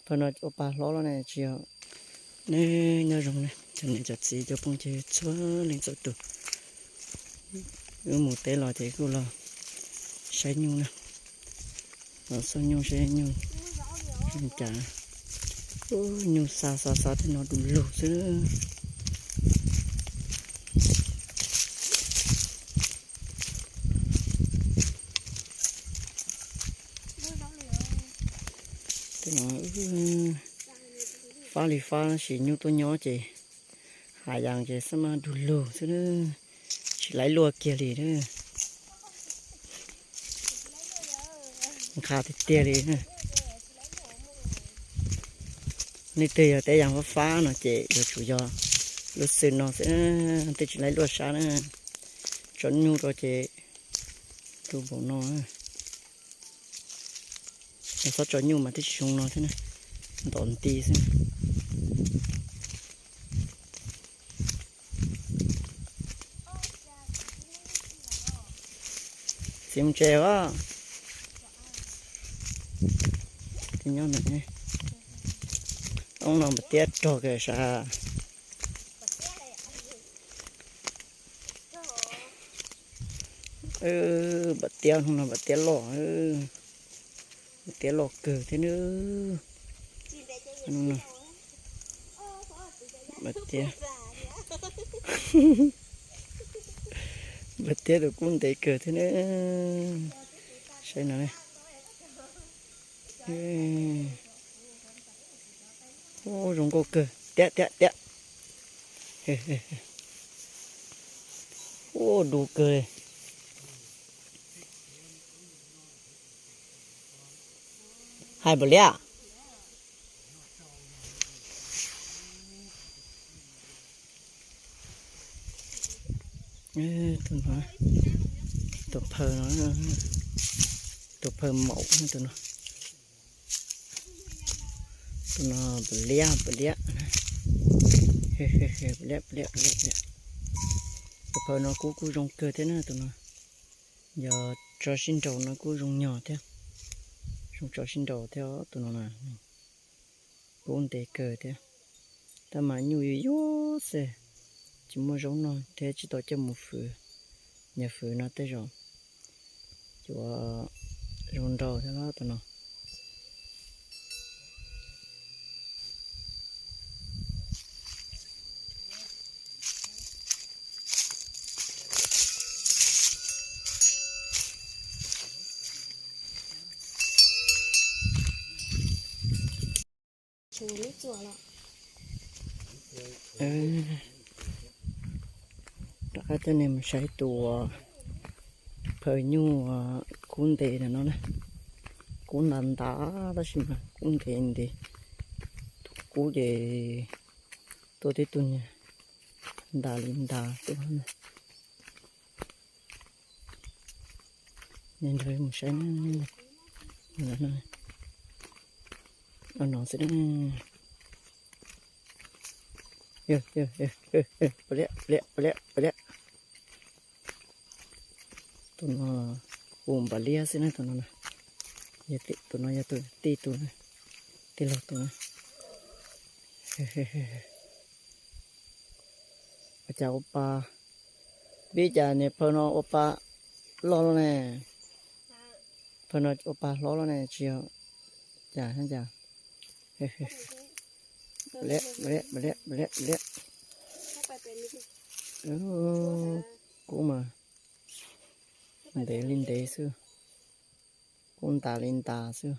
Phaw no ua pa hlob los ne tsis yog. Neb nyob zoo ne, cov niam cov txiv cov phooj ywg txhua leej txhua tus, wb mus teb los ces kuj los saib nyuj na, los xauj nyuj saib nyuj zoo cas. Nyuj xa xa xa tej no du lug xwb. Tej no fab li fab tab sis nyuj tuaj nyob ces hav yas ces xab maj du lug xwb, tsis laib luaj kiag li. Nqha tiag tiag li. Leej twg yog teb yas fab fab no ces yuav tsum yog lub xwm no xwb, twb tsis laib luaj sab na. Tso nyuj rau ces tu npaum no. Yog txhob tso nyuj mas twb tsis zoo no thiab na, ntom nti xwb. Txiv mus tsev os. Txiv nyob ntawm ne. Ob no npam tiab rog kiag sav. Npam tiab, hnub no npam tiab loj, npam tiab loj kawg thiab nawb. Npam tiab, npam tiab tus kub ntev kawg thiab nawb. Saib no. Ub, zoo nkauj kawg tiab tiab tiab. Ub, du kawg. Hais npaum li. Tus no, tus phaw no, tus phaw maum tus no. Tus no pam liab pam liab, pam liab pam liab pam liab. Tus phaw no kub kuj zoo kawg thiab na tus no. Yog tso sib nraus no kuj zoo nyog thiab. Zoo tso sib nraus thiab tus no na. Kub ntev kawg thiab. Tab mas nyuj yuag yuag xwb, tsis muaj zaub noj thiab tsis tau coj mus fwv. Nyuam fwv no tej zaum yuav zoo nraus thiab tus no. Rov qab coj nej mus saib tus phaw nyuj kub ntev no na. Kub ntas ntas tab sis mas kub ntev ntev. Tus kub ces tuaj tib tug niag ntas li ntas tuaj. Nej nrog mus saib na. Ua no xwb. Pam liab pam liab pam liab pam liab. Tus no hu npam liab xwb na tus no. Tus no yog tus tij tus na, tij laug tus na. Ua cas ua pa, vim cas niag phaw no ua pa loj loj ne? Phaw no ua pa hlob loj ne tsis yog cas cas. Liab liab liab liab liab. Kub mas ntev li ntev xwb, kub ntas li ntas xwb.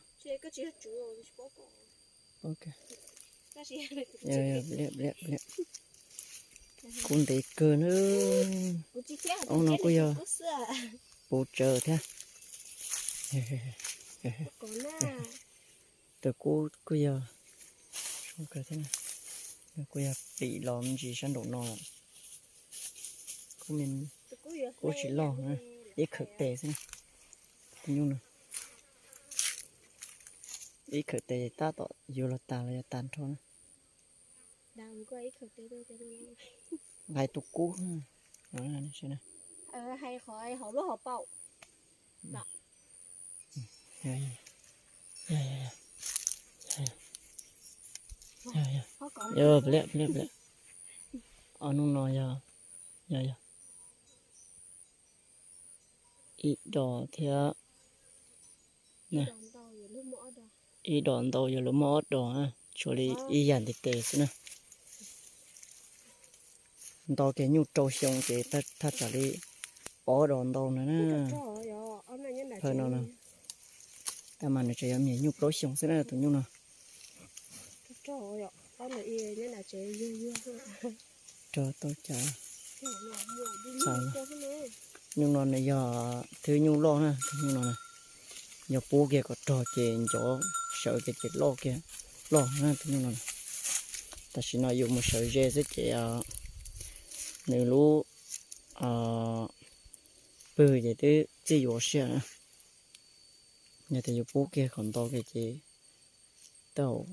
Kub ntev kawg na. Ob no kuj yog puv tsawv thiab. Tus kub kuj yog zoo kawg thiab, kuj yog pim los me ntsis sab nraum no. Kub tsis loj, ib khawm tes xwb. Tus nyuj no ib khawm tes tab tom yuav los tas los yog tas nrho na. Hais tus kub, hais qhov hauv lub hauv paus. Yog, yog, yog, yog, yog. Pliab, pliab, pliab. Ob nub no yog, yog, yog ib dos thiab. Ib dos ntau yog lawv muaj ob dos, tshuav li ib yam ntiv tes xwb na. Nto kiag nyuj rau xyoo ces thaj tsam li ob dos ntau no na. Phawj no no, tab mas nws tseem yuav me nyuj plaub xyoo xwb na tus nyuj no. Rog tau cas. Nyuj no nws yog thwb nyuj loj na, tus nyuj no na. Yog pub kiag kom rog ces ncov sawv kiag ces loj kiag, loj na tus nyuj no na. Tam sim no yus mus sawv ze xwb ces nws lub pwg ces twb txij yuav siab na. Yog tias yus pub kiag kom nto kiag ces tej zaum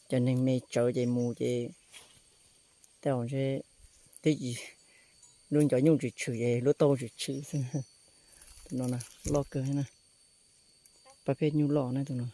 cov neeg me tsawv ces mus ces tej zaum ntshe twb lub ncov nyuj tshwm tshwm ces lub taub tshwm tshwm xwb. Tus no na, loj kawg na. Pab pheej nyuj loj na tus no.